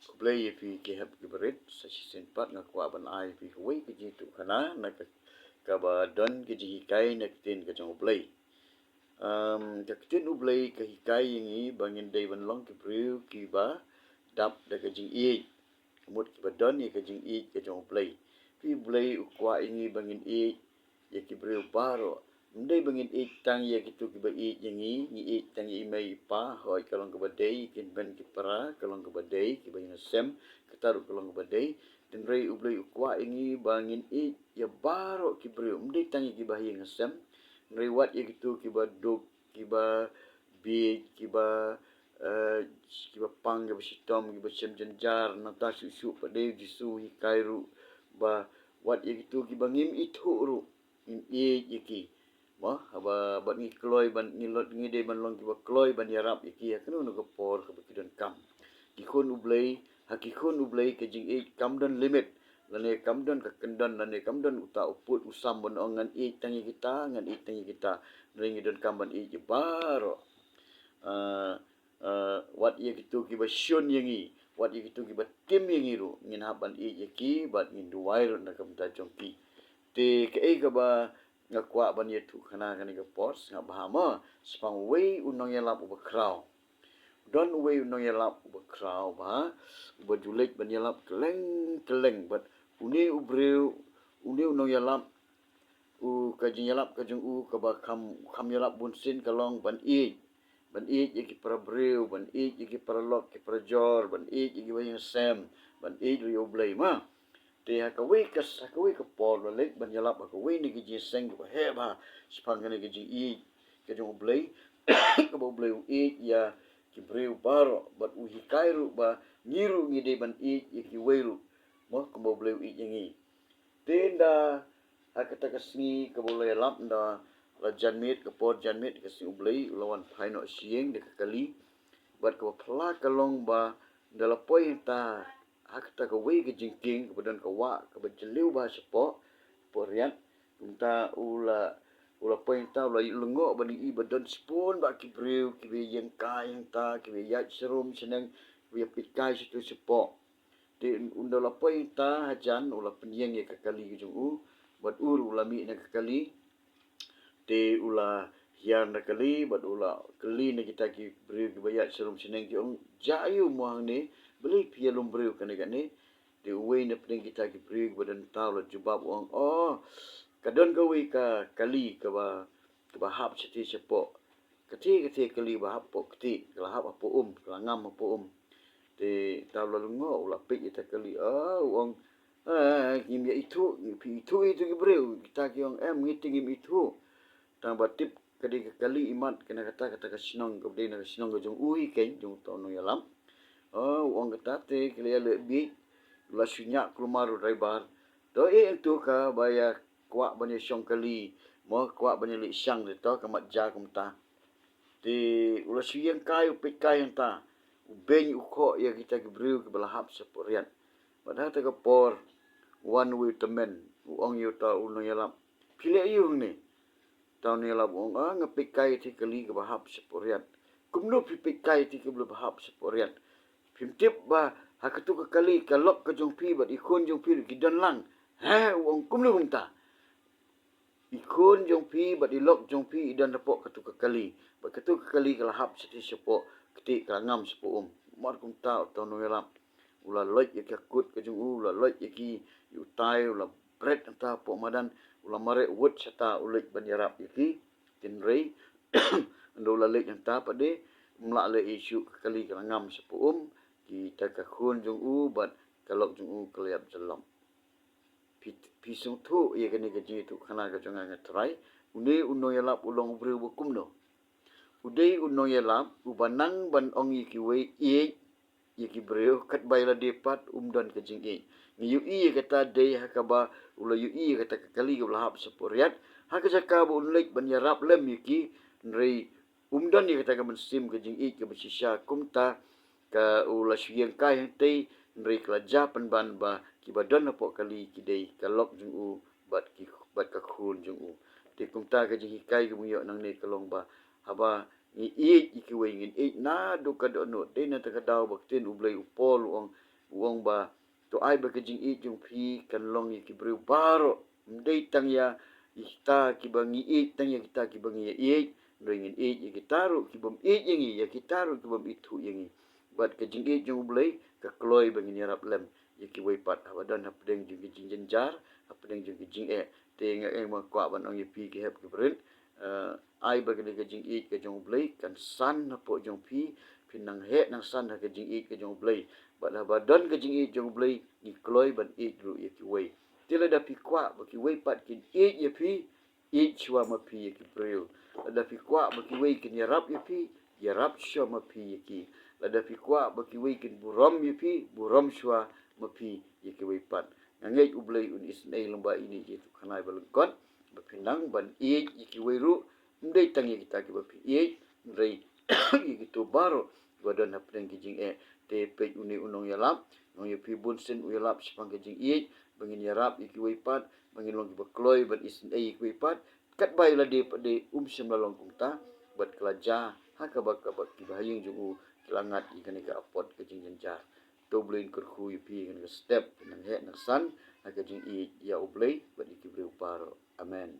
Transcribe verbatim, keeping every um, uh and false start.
Khublei ïa phi ki hep ki barit, sa shisien pat nga kwah ban ai ïa phi kawei ka jingïathuhkhana na ka, kaba don ka jinghikai na ka ktien ka jong U Blei. Em, ka ktien U Blei ka hikai ïa ngi ba ngin dei ban long ki briew kiba dap da ka jingïeit. Ka mut kiba don ïa ka jingïeit ka jong U Blei. Phi, U Blei u kwah ïa ngi ba ngin ïeit ïa ki briew baroh. Ym dei ba ngin ïeit tang ïa kito kiba ïeit ïa ngi, ngi ïeit tang ïa i mei i pa, hooid ka long kaba dei, ki hynmen ki para ka long kaba dei, kiba ïeng ha sem, kata ruh ka long kaba dei. Hynrei U Blei u kwah ïa ngi ba ngin ïeit ïa baroh ki briew, ym dei tang ïa kiba ha ïing ha sem. Hynrei wat ïa kito kiba duk, kiba bieit, kiba, eh, kiba pang, kiba shitom, kiba shem jynjar, nangta shuh shuh pat de U Jisu u hikai ruh ba wat ïa kito kiba ngim ithuh ruh ngin ïeit ïa ki. Mo, haba bad ngi kloi ban, ngi lot, ngi dei ban long kiba kloi ban ïarap ïa ki ha kano kano ka por kaba ki donkam. Ki khun U Blei, ha ki khun U Blei ka jingïeit kam don limit, lane kam don ka kyndon, lane kam don uta u pud u sam ban ong ngan ïeit tang ïa kita, ngan ïeit tang ïa kita. Hynrei ngi donkam ban ïeit ïa baroh. Ah, ah, wat ïa kito kiba shun ïa ngi, wat ïa kito kiba tim ïa ngi ruh, ngin hap ban ïeit ïa ki bad ngin duwai ruh na ka bynta jong ki. Te kaei kaba nga kwah ban ïathuhkhana kane ka por, sngap bha mo, shaphang uwei u nongïalap uba khraw. Don uwei u nongïalap uba khraw bha, uba ju leit ban ïalap kylleng kylleng, bad une u briew, une u nongïalap, u, ka jingïalap ka jong u kaba kham, kham ïalap bunsien ka long ban ïeit. Ban ïeit ïa ki para briew, ban ïeit ïa ki paralok, ki parajor, ban ïeit ïa kiba ïeng ha sem, ban ïeit ruh ïa U Blei mo. Te ha kawei ka, ha kawei ka por u la leit ban ïalap ha kawei na ki jingïaseng kaba heh bha shaphang kane ka jingïeit ka jong U Blei, kaba U Blei u ïeit ïa ki briew baroh, bad u hikai ruh ba ngi ruh ngi dei ban ïeit ïa kiwei ruh mo, kumba U Blei u ïeit ïa ngi. Te ynda ha kata ka sngi kaba u la ïalap, ynda la janmiet, ka por janmiet ka sngi U Blei, u la wan phai noh sha ïing da ka kali. Bad kaba phylla ka long ba ynda la poi hangta ha kata kawei ka jingkieng kaba don ka wah kaba jylliew bha shapoh, poh riat. Kumta u la, u la poi hangta, u la lyngngoh ban ïohi ba don shibun bah ki briew kiba ïeng kai hangta, kiba ïaid sharum shaneng, kiba ïapeit kai shato shapoh. Te ynda u la poi hangta hajan, u la pynïeng ïa ka kali ka jong u, bad u ruh u la mih na ka kali. Te u la hiar na kali bad u la kylli na kita ki briew kiba ïaid sharum shaneng, ki ong, "Jia aiu mo hangne? Balei phi ïalum briew kane kane?" Te uwei na pdeng kita ki briew kiba don hangta u la jubab, u ong, "Oh, ka don kawei ka kali kaba, kaba hap shathie shapoh. Kathie kathie kali ba hap hapoh kti, ka la hap hapoh um, ka la ngam hapoh um." Te hangta u la lyngngoh, u la peit ïa kata ka kali, ah, u ong, "Ah, ngim ïa ithuh, phi ithuh ïa kito ki briew?" Kita ki ong, "Em, ngi te ngim ithuh. Tang ba tip ka dei ka kali imat kane, kata, kata ka shnong, kaba dei na ka shnong ka jong u hi keiñ, jong uta u nongïalap." Oh, u ong kata te ki la ïaleh bieit, u la shu ñiah kulmar u driver. "To ïeh hangto kaba ïa kwah ban ïashong kali, mo, kwah ban ïaleh shang, te to ka mat jia kumta." Te u la shu ïeng kai, u peit kai hangta, u beiñ u khoh ïa kita ki briew kiba la hap shapoh riat. Bad ha kata ka por wan uwei u tymmen, u ong ïa uta u nongïalap, "Phi leh aiu hangne?" Uta u nongïalap u ong, "Ah, nga peit kai ïa kata ka kali kaba hap shapoh riat." "Kumno phi peit kai ïa kata ka kali ba hap shapoh riat? Phim tip ba ha kata ka kali ka lok ka jong phi bad i khun jong phi ruh ki don lang?" "He," u ong, "kumno kumta? I khun jong phi bad i lok jong phi i don hapoh kata ka kali, bad kata ka kali ka la hap shathie shapoh kti, ka la ngam shapoh um." Mar kumta uta u nongïalap u la loit ïa ka kut ka jong u, u la loit ïa ki, ïa utai, u la bret hangta hapoh madan, u la mareh wut shata, u leit ban ïarap ïa ki. Hynrei ynda u la leit hangta pat de, ym lah leh ei shuh, ka kali ka la ngam shapoh um, kita ka khun jong u bad ka lok jong u ka la ïap jyllop. Phi, phi sngewthuh ïa kane ka jingïathuhkhana ka jong nga, nga trai? Une u nongïalap u long u briew ba kumno? U dei u nongïalap uba nang ban ong ïa kiwei, "Ïeit ïa ki briew," katba ïa lade pat um don ka jingïeit. Ngi ïohi ïa kata dei ha kaba u la ïohi ïa kata ka kali kaba la hap shapoh riat, ha ka jaka ba un leit ban ïarap lem ïa ki, hynrei um don ïa kata ka mynsiem ka jingïeit kaba shisha. Kumta ka, u la shu ïeng kai hangtei, hynrei ka la jia pynban ba kiba don hapoh kali ki dei ka lok jong u bad ki, bad ka khun jong u. Te kumta ka jinghikai kaba ngi ïoh nangne ka long ba haba ngi ïeit ïa kiwei, ngin ïeit naduh ka dohnud. Dei na kata ka daw ba ka ktien U Blei, u Paul u ong, U ong ba, to ai ba ka jingïeit jong phi kan long ïa ki briew baroh. Ym dei tang ïa kita kiba ngi ïeit, tang ïa kita kiba ngi ïeit, hynrei ngin ïeit ïa kita ruh kibym ïeit ïa ngi, ïa kita ruh kibym ithuh ïa ngi. Bad ka jingïeit jong U Blei ka kloi ba ngin ïarap lem ïa kiwei pat, haba don hapdeng jong ki jingjynjar, hapdeng jong ki jingeh. Te nga ïeng ba kwah ban ong ïa phi ki hep ki barit, eh, ai ba kane ka jingïeit ka jong U Blei kan san hapoh jong phi, phin nang heh nang san ha ka jingïeit ka jong U Blei. Bad haba don ka jingïeit jong U Blei, ngi kloi ban ïeit ruh ïa kiwei. Te lada phi kwah ba kiwei pat kin ïeit ïa phi, ïeit shuwa ma phi ïa ki briew. Lada phi kwah ba kiwei kin ïarap ïa phi, ïarap shuwa ma phi ïa ki. Lada phi kwah ba kiwei kin burom ïa phi, burom shuwa ma phi ïa kiwei pat. Nga ngeit U Blei un isynei lyngba ine i jingïathuh khana ba lyngkot, ba phin nang ban ïeit ïa kiwei ruh, ym dei tang ïa kita kiba phi ïeit, hynrei ïa kito baroh kiba don hapdeng ki jingeh. Te peit une u nongïalap, nongïaphi bunsien u ïalap shaphang ka jingïeit, ba ngin ïarap ïa kiwei pat, ba ngin long kiba kloi ban isynei ïa kiwei pat. Katba ïa lade pat de um shym la long kumta, bad ka la jia ha kaba, kaba kiba ha ïing jong u ki la ngat ïa kane ka apot ka jingjynjar. To U Blei un kyrkhu ïa phi ha kane ka step, nang heh nang san ha ka jingïeit ïa U Blei bad ïa ki briew baroh. Amen.